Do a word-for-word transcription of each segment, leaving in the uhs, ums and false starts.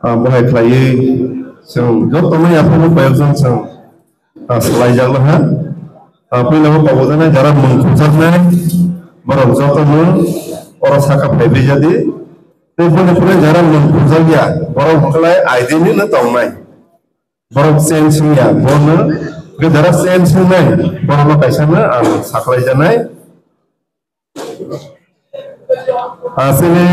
Ah, bohai khlaiwi chwng jotono yaphangno koyokjak chwng, ah, salaijak laha. Ah, puila o kobojaknai jara mung khurjaknai borok jotono oro saka phaibai jadi. Tei boni phuru jara mung khurjakya borok hwnkhlai I D ni no tongnai. Borok change wngya, bono jara change wngnai borokno kaisano ang saklaijaknai. Asini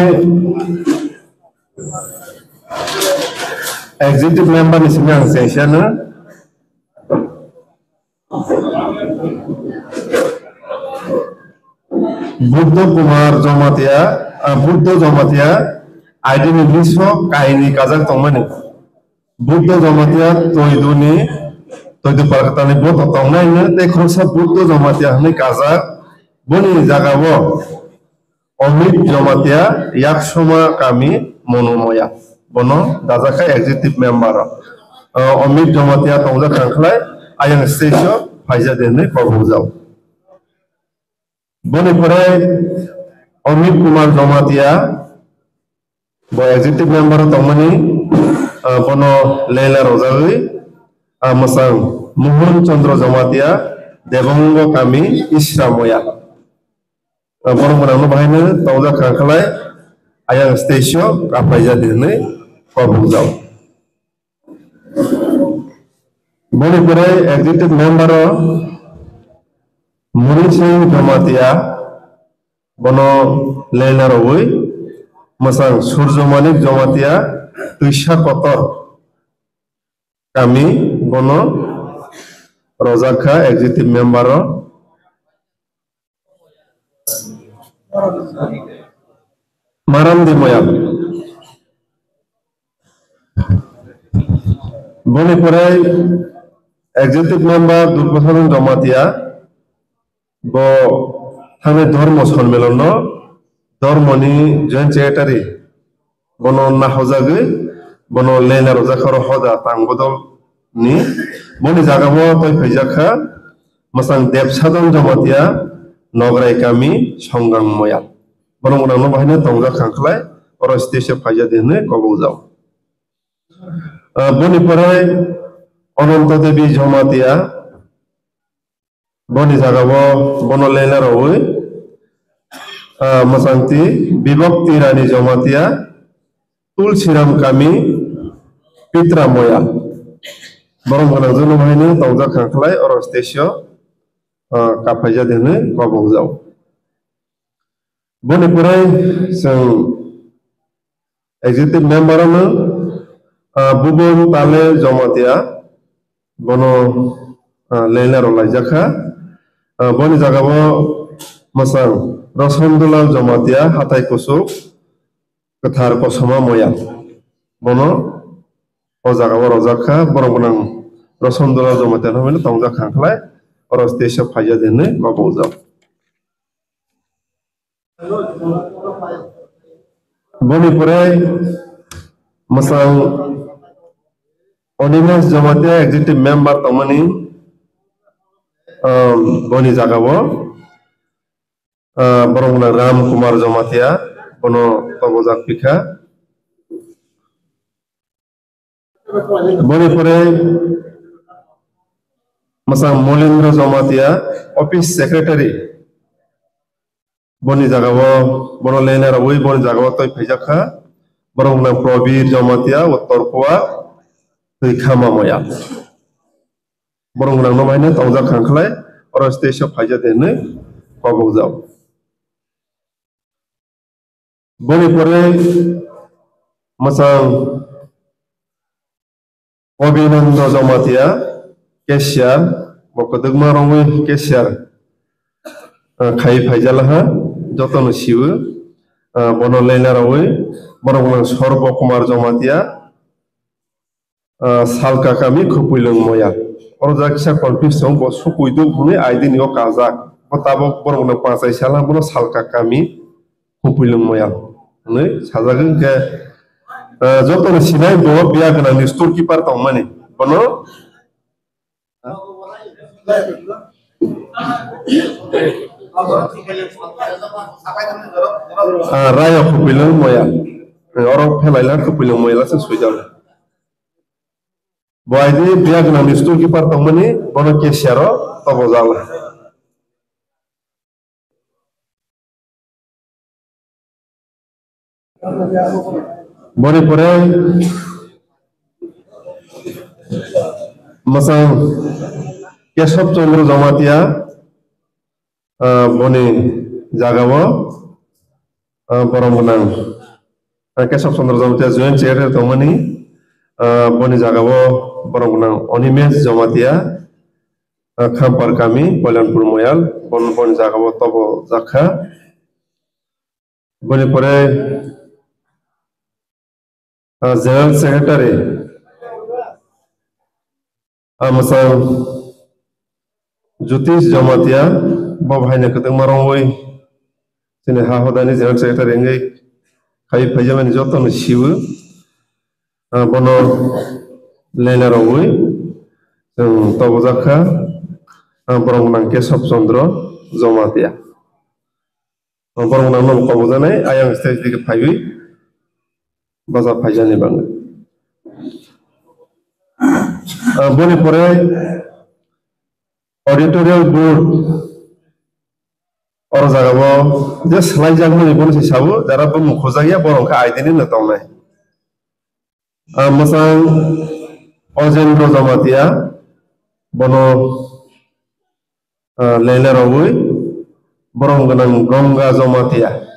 executive member ni simi ang sengsiano. Buddho Kumar Jamatia, ah, Buddho Jamatia, I D ni list o kaini kajak tongmani. Buddho Jamatia Toiduni, Toidu Palkatani boto tongnaino tei khoroksa Buddho Jamatia hwnwi kajak. Boni jagao Omit Jamatia, Yaksoma kami, Monomoya. Bono dajakha executive member o. Ah, Omit Jamatia tongjak kangkhlai, ayang stage o phaijak de hwnwi kobokjak. Boni pore Omit Kumar Jamatia, bo executive member o tongmani, ah, bono lela rojagwi, ah, mwsang Mohon Chandra Jamatia, Debongo kami, Isra Moya. Ah, borok mwnangno bahaino tongjak kha khlai, ayang stage o kaphai jadi hwnwi kobokjak. Boni pore executive member o Muni Singh Jamatia, bono lela rogwi mwsang Surjo Manik Jamatia, Twisa Kotor kami, bono rojak kha executive member o. Maram di moyang. Boni pore executive member Durga Sadhan Jamatia, bo thangni dhormo sonmilonno dhormoni joint secretary bono nahojagwi bono lela rojak kha oro hoda tang bodol ni. Boni jaga bo tei phaijak kha mwsang Deb Sadhan Jamatia, Nograi kami, Songgang Moyal. Borok mwnangno bahaino tongjak kha khlai, oro stage o phaijak di hwnwi kobokjak. Ah, boni pore Ananta Devi Jamatia, boni jaga bo bono lela rogwi, ah, mwsangti Bibhakti Rani Jamatia, Tulsiram kami, Pitra Moya. Borok mwnangjakno bahaino tongjak kha khlai, oro stage o, ah, kaphaijak di hwnwi kobokjak. Boni pore chwng executive member ano, ah, Bubun Tale Jamatia, bono, ah, lela rok laijak kha. Ah, boni jaga o mwsang Rosondulal Jamatia, Hathai Kusuk, Kwthar Kosoma Moya. Bono o jaga o rojak kha, borok mwnang Rosondulal Jamatia no tongjak kha khlai, oro stage o phaijak di hwnwi kobokjak. Boni pore mwsang Onimesh Jamatia executive member tongmani, um, boni jaga o, uh, borok mwnang Ram Kumar Jamatia, bono tobojak pikha. Boni pore mwsang Molendra Jamatia, office secretary. Boni jaga o, bono lela rogwi boni jaga o tei phaijak kha. Borok mwnang Probir Jamatia, Uttor Kuwa, Twi Khama Moya. Borok mwnangno bahaino tongjak kha khlai, oro stage o phaijak di hwnwi kobokjak. Boni pore mwsang Abhinando Jamatia, cashier, bo kwdwkma rogwi cashier, ah, khai phaijak laha, jotono siwo, ah, bono lela rogwi, borok mwnang Sorbo Kumar Jamatia, ah, Salka kami Khupilung Moya. Oro jagisa confuse tongo, bo Sukui Duk hwnwi I D ni o kajak. Bo tabok borok mwnang Pachai Sala, bono Salka kami Khupilung Moya hwnwi sajagwi hwnkhe, ah, jotono sinai bo biya gwnangni storekeeper tongmani. Bono Ah, Raya Khupilung Moya. Oro phelai la, kupulung moila se swijak. Bo aidi biya gwnangni storekeeper tongmani, bono cashier o tobo jala. Boni pore mwsang Kesab Chandra Jamatia, ah, boni jagao, ah, borom gwnang, ah, Kesab Chandra Jamatia joint secretary tongmani, ah, boni jagao borom gwnang Animesh Jamatia, ah, Khampar kami, Kalyanpur Moyal, bon-, boni jagao tobo jakha. Boni pore, ah, General Secretary, ah, mwsang Jyotish Jamatia, bo haino kwtwngma romwi chini ha hodani General Secretary wngwi khai phaijamani jotono siwo. Ah, bono lena rogwi chwng tobo jakha, ah, borom gwnang Kesab Chandra Jamatia. Borok nangno kobojaknai ayang stage digi phaiwi bacha phaijani bagwi. Ah, boni pore auditorial board oro jagao je swlaijakmani bono se sabo, jara bo mukhujak ya, borok khe aidini no tongnai. Ah, mwsang Ojendro Jamatia, bono, ah, lele rogwi, borom gwnang Gonga Jamatia.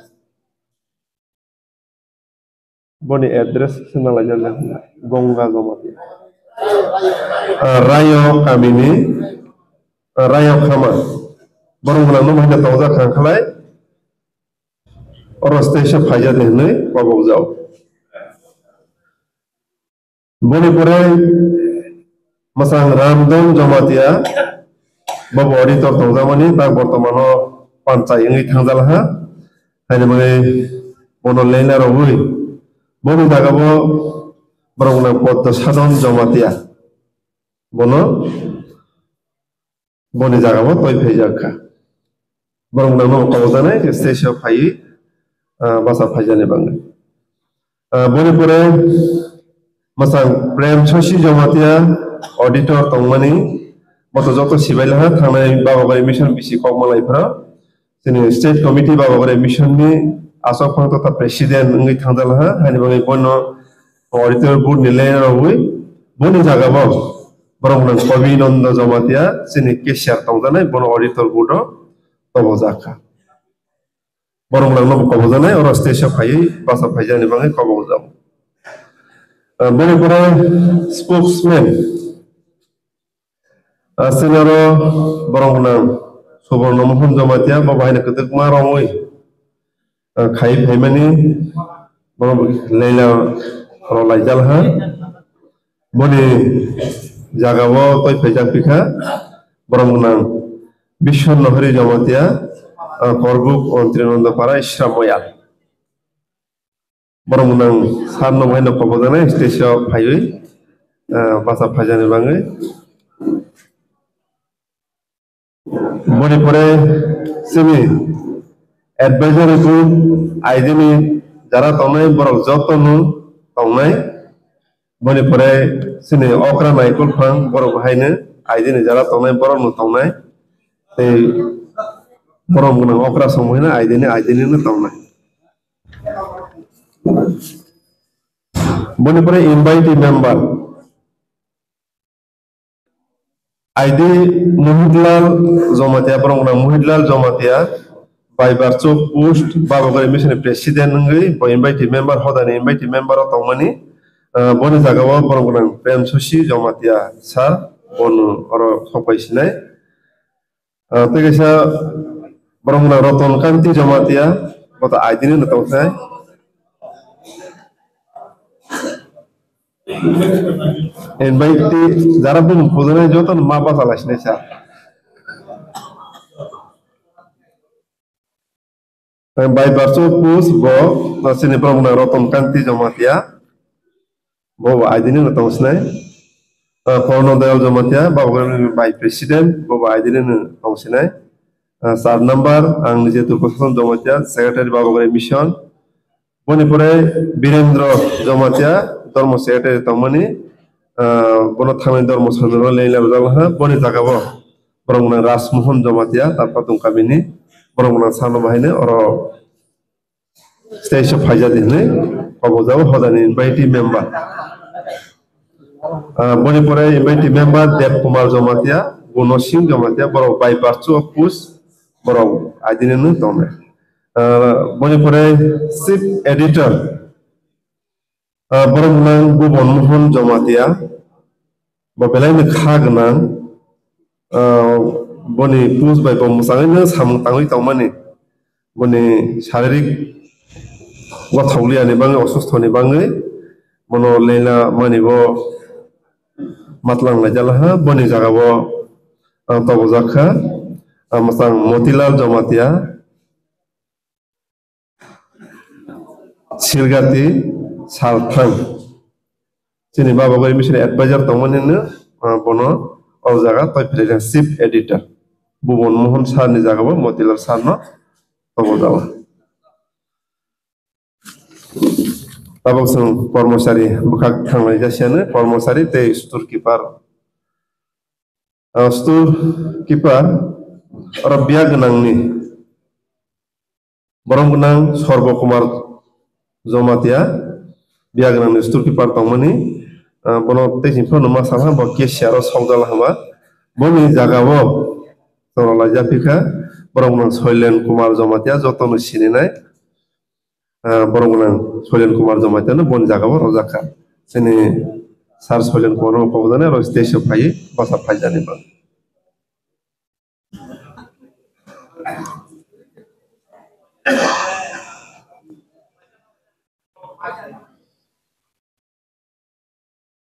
Boni address se nalaijak le, Gonga Jamatia. Ah, Rayo kamini, ah, Rayo Khama. Borom gwnang no bahai tongjak khang khlai. Oro stage o phaijadi hinwi kobokjao. Boni pore mwsang Ramdon Jamatia, bobo auditor tongjakmani, tak bortomano panchai wngwi thangjalha. Haini bagwi bono lena rogwi, boni jagao borok gwnang Poddo Sadon Jamatia. Bono boni jagao toi phaijak kha. Borok nangno kobojaknai stage o phaiwi, ah, bacha phaijani bagwi. Ah, boni pore mwsang Prem Shashi Jamatia auditor tongmani, boto joto sibai laha thangnai Baba Bari Mission bisi kokma lai phano. Chini state committee Baba Bari Mission ni asok phang totha president wngwi thangjak laha, haini bagwi bono auditor board ni lena rogwi boni jagao borok nang Kobinondo Jamatia chini cashier tongjaknai, bono auditor board o tobojak kha. Borok nangno bo kobojaknai, oro stage o phaiwi bacha phaijani bagwi kobokjago. Ah, boni pore spokesman, ah, senior o borok nang Suborno Mohon Jamatia, bo bahai no kwtwkma romwi, ah, khai phaimani, bono leila rw laijalha. Boni jagao toi phaijak pikha borok nang Biswanath Hari Jamatia, ah, Korbuk Ontrinondo Para Isra Moyal. Borok nang sar no bahai no kobojaknai stage o phaiwi, ah, bacha phaijani bagwi. Boni pore chini advisory board aidini jara tongnai borok joto no tongnai. Boni pore chini okra naikol phang borok haino aidini jara tongnai borok no tongnai. Tei borom gwnang okra song haino aidini, aidini no tongnai. Boni pore invitee member. Aidi Mohitlalal Jamatia, borok nang Mohitlalal Jamatia, bai barchuk post Babagari Mission ni president wngwi, bo invitee member, hodani invitee member o tongmani, ah, boni jagao borok nang Prem Shashi Jamatia sir, bono oro sok bai sinai. Ah, tei kaisa borok nang Roton Kanti Jamatia, bo to aidini no tongkha. Invitee jara bumung khojana joto no ma basa lai sinai sa. Bai barchuk post bo, ah, chini borok nang Roton Kanti Jamatia. Bo bo aidini no tong sinai. Ah, Korno Dayal Jamatia, Babagari Mission vice president, bo bo aidini no tong sinai. Ah, char number, ang nije Durga Sason Jamatia, secretary Babagari Mission. Boni pore Birendra Jamatia, Dharma Secretary tongmani, ah, bono thangwi Dharma Sandro leila rwjak laha. Boni jaga bo borok gwnang Rajmohan Jamatia, Tarpatung kamini borok gwnang sano bahaino oro stage o phaijak di hinwi kobokjago hodani invitee member. Ah, boni pore invitee member Dev Kumar Jamatia, Guno Singh Jamatia, borok by virtue of post borok adineno tongnai. Ah, boni pore chief editor, ah, borok gwnang Bhuban Mohan Jamatia, bo belai no kha gwnang, ah, boni post bai bo mwchangwi no samung tangwi tongmani, boni sharirik gothok liyani bagwi, osustho ni bagwi, bono leila mani bo matlang lai jala ha, boni jaga bo, ah, tobojak kha, ah, mwchang Motilal Jamatia, Silgati Salthang. Chini baba gori mission advisor tongmani no, ah, bono o jaga toi philai chief editor. Bhuban Mohan sir ni jaga bo Motilal sir no tobo jago. Tabok chwng kormochari bwkhak thanglai jasiano kormochari tei storekeeper. Ah, storekeeper oro biya gwnangni Borom gwnang Sorbo Kumar Jamatia, biya gwnang ni storekeeper tongmani, ah, bono tei sini phano ma salha bo cashier o sokjala hwnba. Boni jaga o chwng rwlai japhi kha, borom gwnang Soilen Kumar Jamatia, joto no sininai, ah, borom gwnang Soilen Kumar Jamatia no boni jaga o rwjak kha. Chini sir Soilen Kumar no kobokjani oro stage o phaiwi bwsa phaijani bo.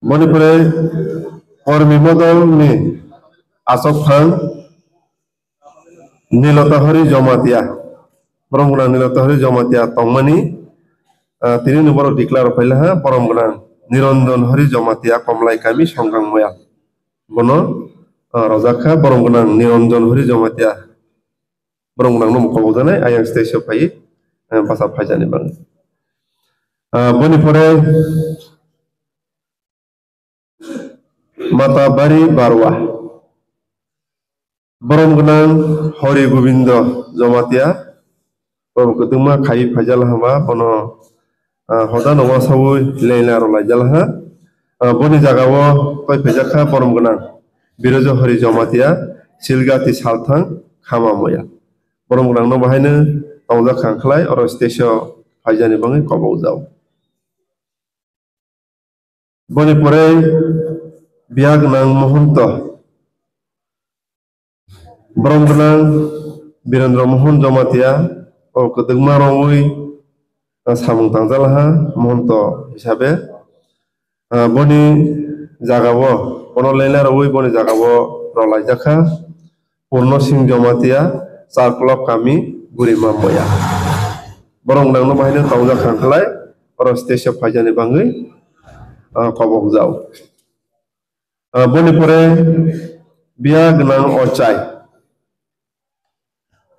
Boni pore Kormi Modol ni Asok Phang Nilota Hori Jamatia, borom gwnang Nilota Hori Jamatia tongmani, ah, tini ni borok declare phaila ha, borom gwnang Niranjan Hori Jamatia, Komlai Kami, Songkang Moyal. Bono, ah, rojak kha, borom gwnang Niranjan Hori Jamatia. Borom gwnang no mokol ujanai, ayang stage o phai, eh, basa phaijani bagwi. Ah, boni pore Mata Bari Barwa. Borom gwnang Hori Gobindo Jamatia. Borom kwtwma khai phaijala hwnba, bono ah, hoda no wasaui leila rwlaijala ha. Ah, boni jaga o toi phaijak kha borom gwnang Birojo Hori Jamatia, Silgati Salthang, Khama Moya. Borom gwnang no bahaino tongjak kha khlai, oro stage o phaijani bagwi kobokjao. Boni pore biya gwnang Mohonto. Borom gwnang Birendra Mohan Jamatia, o kwdwkma rongwi, ah, samung tangjalaha Mohonto hisabe. Ah, boni jaga o, bono leila rwui boni jaga o rwlaijakha Purno Singh Jamatia, Charklok Kami, Gurima Moya. Borom gwnang no bahaino tongjak kha khlai, oro stage o phaijani bagwi, ah, kobokjao. Ah, boni pore biya gwnang Ochai.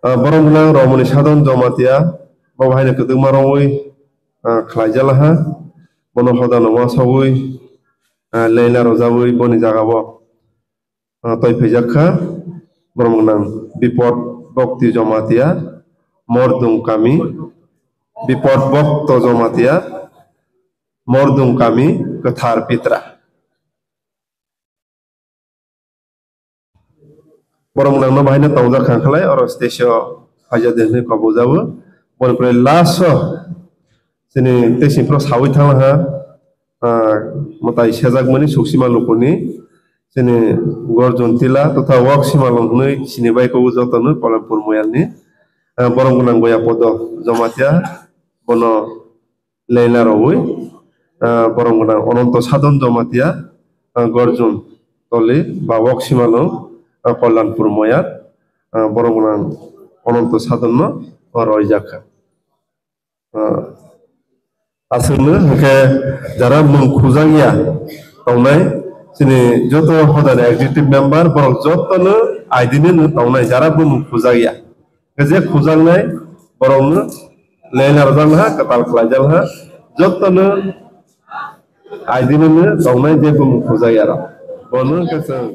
Ah, borom gwnang Romoni Sadon Jamatia, bo bahaino kwdwkma rongwi, ah, khlaijalaha. Bono hoda no wasagwi, ah, leila rwjagwi boni jaga o, ah, toi phaijak kha. Borom gwnang Bipod Bhakti Jamatia, Mordung Kami, Bipod Bhakto Jamatia, Mordung Kami, Kwthar Pitra. Borom gwnang no bahaino tongjak kha khlai, oro stage o phaijak de hinwi kobokjabo. Boni pore last o chini tei sini phano sawi thangla ha, ah, mwtai sejakmani Suksima Lukuni, chini Gorjon Tila totha Wak Simalong hinwi sini bai kobo jotono Polanpur Moyalni, ah, borom gwnang Goya Podo Jamatia, bono leila rwui, ah, borom gwnang Ononto Sadon Jamatia, ah, Gorjun Toli, Babok Simalung, ah, Kollanpur Moyar, ah, borom gwnang Ononto Sadon no, ah, roijak kha. Ah, aswkno hwnkhe jara mung khujak ya tongnai, chini joto hodani executive member, borok jotono idini no tongnai, jara bo mung khujak ya. Hwnkhe je khujaknai borokno Lela rwjakha, kwtal khlaijakha, jotono aidinano tongnai je bumung phujakya rok. Bono hwnkhe chwng